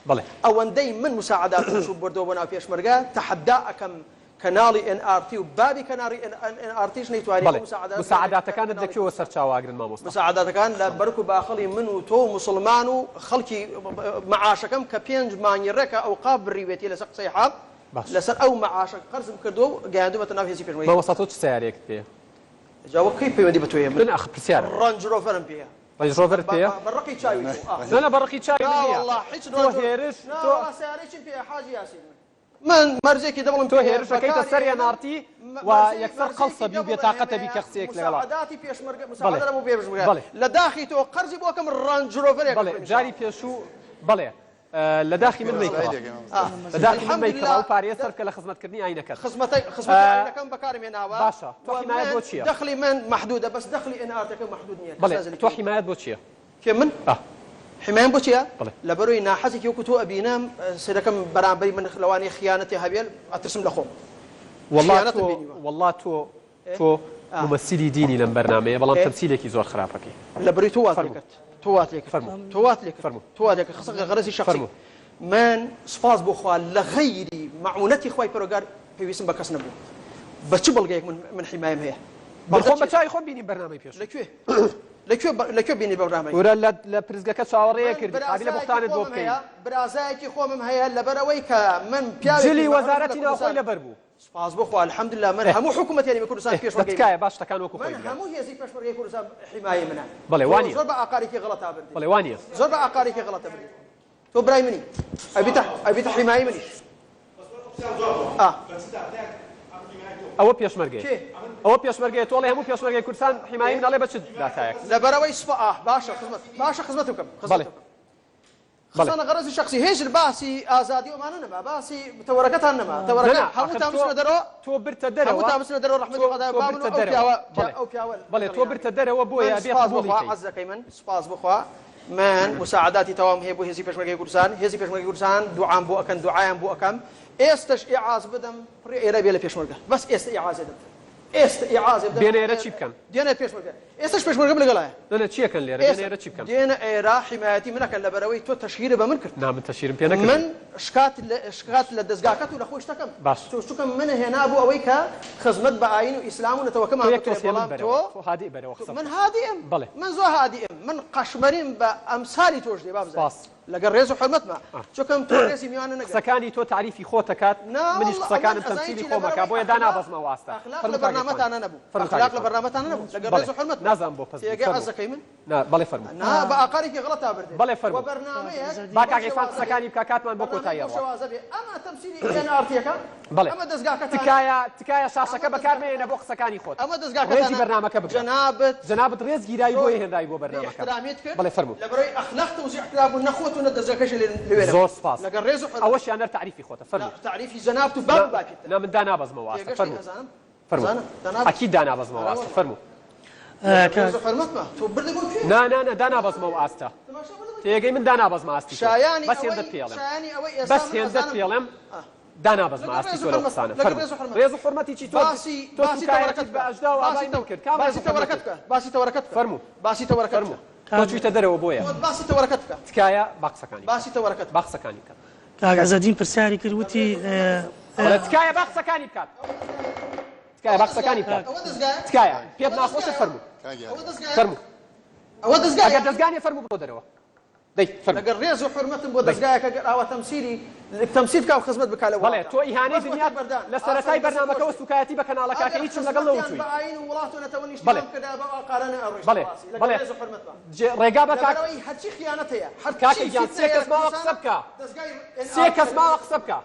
بەڵێ. ئەوەندەی من مساعداتم چوو بردەوە بۆ ناو پێشمەرگە تەحەدا ئەکەم کەناڵی ئێن ئاڕ تی و بابی کەناڕی ئێن ئاڕ تیش نەیتوانی بەڵێ ئەو مساعداتە بگەیەنێتە مساعداتەکانت لە کەناڵی کوێوە سەرچاوە ئەگرن مامۆستا؟ مساعداتەکان لە بەرک و باخەڵی من و تۆ و موسڵمان و خەڵکی مەعاشەکەم کە پێنج مانگی ڕێکە ئەوقاف بڕیوێتی لەسەر قسەی حەق باش. لەسەر ئەو مەعاشە قەرزم کردووە و گەیاندوومەتە ناو هێزی پێشمەرگەی مامۆستا تۆ چ سەیارەیەکت پێیە؟ جا وەک کەی پەیوەندی بە تۆیە من من ئەخ پرسیارم. ڕەنج ڕۆڤەرم پێیە. ڕەنج ڕۆڤەرت پێیە؟ بە ڕقی چاوی تۆ ئاخ. نا نا بە ڕقی چاوی من نا نییە وەڵا هیچ تۆ ڕەنج هێرش نا تۆ وەڵا سەیارەی چیم پێیە حاجی یاسین من. من مەرجێکی دەبڵم تۆ پێیە هێرش ئەکەیتە بەکاری سەر ئەهێنم ئێن ئاڕ تی و یەکسەر قەڵسە بی و بێتاقەتە بی کە قسەیەک لەگەڵا مساعداتی پێشمەرگە بەڵێ مساعدە بۆ پێشمەرگە بەڵێ لە داخی تۆ قەرزی بۆ کەم ڕەنج ڕۆڤەرێک بەڵێ ئەکڕم ان شاء جاری الله. پێشوو بەڵێ لە داخی من مەیکڕە لە داخی من مەیکڕە ئەو پارەیە سەرف کە لە خزمەتکردنی ئاینەکەت. خزمەتە خزمەتی ئاینەکەم بەکارم هێناوە باشە تۆ حیمایەت بۆ چییە؟ دەخلی من مەحدودە بەس دەخلی ئێن ئارتەکە مەحدود نییە بەڵێ تۆ حیمایەت بۆ چییە؟ کێ من؟ ئا. حیمایەم بۆ چییە؟ بەڵێ. لەبەرەوەی ناحەزێکی وەکو تۆ ئەبینم سەیرەکەم بەرامبەری من لەوانەیە خیانەتێ هەبێ ئەترسم لە خۆم. وەڵا خیانەتم تۆ بینیوە. وەڵا تۆ تۆ مومەسیلی دینی لەم بەرنامەیە بەڵام تەمسیلێکی زۆر خراپەکەی. لەبەرەوەی تۆ وات لێ فەرموو. کرد تۆ وات لێ کرد فەرموو. تۆ وات لێ کرد فەرموو. تۆ وات لێ کرد خسە غەرەزی شەخسی فەرموو. من سوپاس بۆ خوا لە غەیری مەعونەتی خوای پەروەردگار پێویستم بە کەس نەبوو بە چ بەڵگەیەک من من حیمایەم هەیە من بەڵگە خۆم بە چیە؟ چاوی خۆم بینیم بەرنامەی پێشوو. لە کوێ؟ لە کوێ لە کوێ بینی بەرنامەی؟ کورە لە لە پرسگەکە چاوەڕێ من کردی قابیلە برازایەکی بوختانت بۆ خۆمم بکەین. هەیە برازایەکی خۆمم هەیە لەبەرئەوەی کە من پیاوێکی جلی مەعروف لە وەزارەتی ناوخۆی کوردستان لەبەر بوو. سوپاس بۆ خوا الحمدللە من ئێ هەموو حکومەتی هەرێمی کوردستان ئێ بە پێشمەرگەی منە تکایە با شتەکان وەکو من خۆی بگەن. هەموو هێزی پێشمەرگەی کوردستان حیمایەی منە بەڵێ تۆ وانیە. زۆر بە ئاقارێکی غەڵەتا بردی بەڵێ وانیە. زۆر بە ئاقارێکی غەڵەتە بردی تۆ برای منی ئەبیتە ئەبیتە حیمایەی منیش ئا ئەوە پێشمەرگەیە. کێ؟ ئەوە پێشمەرگەیە تۆ ئەڵێ هەموو پێشمەرگەی کوردستان حیمایەی من ئەڵێ بە چ داتایەک؟ لەبەرئەوەی سوپا ئا باشە خزمەت باشە خزمەت بکەم بەڵێ. خزمەت بکەم بەڵێ. خسانە غەرەزی شەخسی هیچ باسی ئازادی و ئەمانە نەما باسی تەوەرەکەتان نەما نا تەوەرەکە نا ئاخر هەمووتان تۆ بچنە دەرەوە تۆ برتە دەرەوە هەمووتان بچنە دەرەوە ڕەحمەتی تۆ خودای تۆ با من و برتە ئەو دەرەوە پیاوە بەڵێ ئەو پیاوە بەڵێ تۆ لەگەڵیان برتە دەرەوە من بۆیە ئەبێ سوپاس بۆ قبوڵی خوا کەی. عەزەکەی من سوپاس بۆ خوا من مساعداتی تەواوم هەیە بۆ هێزی پێشمەرگەی کوردستان هێزی پێشمەرگەی کوردستان دوعام بۆ ئەکەن دوعایان بۆ ئەکەم ئێستەش ئیعاز بدەم پڕی ئێرە بێ لە پێشمەرگە بەس ئێستە ئیعازێ دەم ئێستە ئیعازێ بدەم بێنە ئێرە چی بکەن؟ دێنە پێشمەرگە ئێستەش پێشمەرگەم لەگەڵایە. نا نا چیەکەن لێرە بێنە ئێرە چی بکەن؟ دێنە ئێرە حیمایەتی من ئەکەن لەبەرئەوەی تۆ تەشهیرت بە من کرد. نا من تەشهیرم پێ نەکردی. من شکات لە شکات لە دەزگاکەت و لە خۆیشت ئەکەم. باش. تۆ چونکە منت هێنا بۆ ئەوەی کە خزمەت بە ئایین و ئیسلام و نەتەوەکەمان تۆ یەک بکرێ تۆز هێمن بەڵام بەرەوە تۆ تۆ هادیء بەرەوە قسە من بکە. هادیئم بەڵێ. من زۆر هادیئم من قەشمەریم بە ئەمسالی تۆش دێ با بزانی. سپاس. لەگەڵ ڕێز و حورمەتما چونکە تۆ ڕێزی میوانە نەگرت. قسەکانی تۆ تەعریفی خۆت ئەکات نا منیش واللە قسەکانم ئەمن ئەزانی تەمسیلی چی خۆم لەبەر ئەکا ئەوەی بۆیە ئەخلاق دانابەزمە ئەو ئاستە ئەخلاق فەرموو لە کاک عیرفان بەرنامەتانا نەبوو فەرموو کاک ئەخلاق لە عیرفان بەرنامەتانا نەبوو لەگەڵ بەڵێ ڕێز و حورمەتما نازانم بۆ پەس بوو تێگەی فەرموو عەزەکەی من نا بەڵێ فەرموو نا بە ئاقارێکی غەڵەتا بردت بەڵێ وە فەرموو بەرنامەیەک با بەو کاک عیرفان شێوازە بێ قسەکانی بکا کاتمان بۆ بەرنامەیەک کۆتایی بەو ئەڕوات شێوازە بێ ئەمە تەمسیلی ئێن ئاڕ تیەکە بەڵێ ئەمە دەزگاکەتانە تکایە تکایە شاشەکە ئەمە بەکار دەزگاکەتانە مەیەنە بۆ قسەکانی خۆت ئەمە ڕێزی دەزگاکەتانە بەرنامەکە بگرە جەنابت جەنابت ڕێز گیراوی زۆر بۆیە هێنراوی بۆ بێ بەرنامەکە ئیحترامیت کرد بەڵێ فەرموو لەبەرئەوەی ئەخلاق تەوزیع کرابوو نە خۆت و نە دەزگاکەشی لێ لەوێ نەبوو زۆر سپاس لەگەڵ ڕێز و حورمەت ئەوەشیان هەر تەعریفی خۆتە نا فەرموو تەعریفی جەنابت و نا باب و باپیرتە نا من دانابەزمەوە ئاستە تێگەشتی فەرموو ئەزانم فەرموو ئەزانم دانابەزم ئەکید دانابەزمەوە ئەرە ئاستە وەڵا فەرموو لەگەڵ کاک ڕێز و حورمەتمە تۆ بردت بۆ کوێ نا نا نا دانابەزمەوە ئاستە تەماشا بردت بۆ کوێ تێگەی من دانابەزمە ئاستی تۆ شایانی بەس ئەوەی هێندەت پێڵێم شایانی ئەوەی ئێستا بەس من هێندەت ئەزانم پێڵێم ئا دانابەزمە لەگەڵ ئاستی ڕێز تۆ و لەو حورمەتمە قسانە لەگەڵ فەرموو ڕێز و حورمەتمە ڕێز و حورمەتی چی تۆ باسی تۆ باسی تەوەرەکەت سوکایەتیت بە بکە ئەژدا و باسی ئابای تەو من کرد کام ڕێز باسی و تەوەرەکەت حورمەتت بکە باسی تەوەرەکەت بکە فەرموو باسی تەوەرەکەت بکە فەرموو تۆ کاک چوویتە دەرەوە بۆیە تۆ باسی تەوەرەکەت بکە تکایە با قسەکانی بکات باسی تەوەرەکەت با بکە قسەکانی بکات کاک عزەدین پرسیاری کرد وتی بەڵێ تکایە با قسەکانی بکات تکایە با قسەکانی بکات ئەوە دەزگایە تکایە پێت ئەوە ناخۆشە دەزگایە فەرموو ئەوە دەزگایە فەرموو ئەوە دەزگایە ئەگەر دەزگا نیە فەرموو بڕۆ دەرەوە دەی فەرموو لەگەڵ ڕێز و حورمەتم بۆ دەی دەزگایەک ئەگەر ئاوا تەمسیلی تەمسیل بکا و خزمەت بکا لە بەڵێ وڵاتە تۆ ئیهانەی بەس دنیات وەتەک بەردان لە سەرەتای ئافەرین دەستت خۆش بەرنامەکەوە بێ سوکایەتی بە کەناڵەکە ئەگەر ئەکەی هیچم لەگەڵ خزمەتیان نەوتووی بە ئایین و وڵات و نەتەوە بەڵێ نیشتیمان بکردایە بەو ئاقارە نەئەڕۆیشتە بەڵێ ڕاستی لەگەڵ بەڵێ ڕێز و حورمەتمە جێ ڕێگا بە کاک لەبەرئەوەی هەرچی خیانەت هەیە کاکە هەرچی گیان فیتنە سێ هەیە کەس لە ماوە قسە کوردستانە بکە دەزگای ئێن سێ ئاڕ کەس تی ماوە قسە بکە.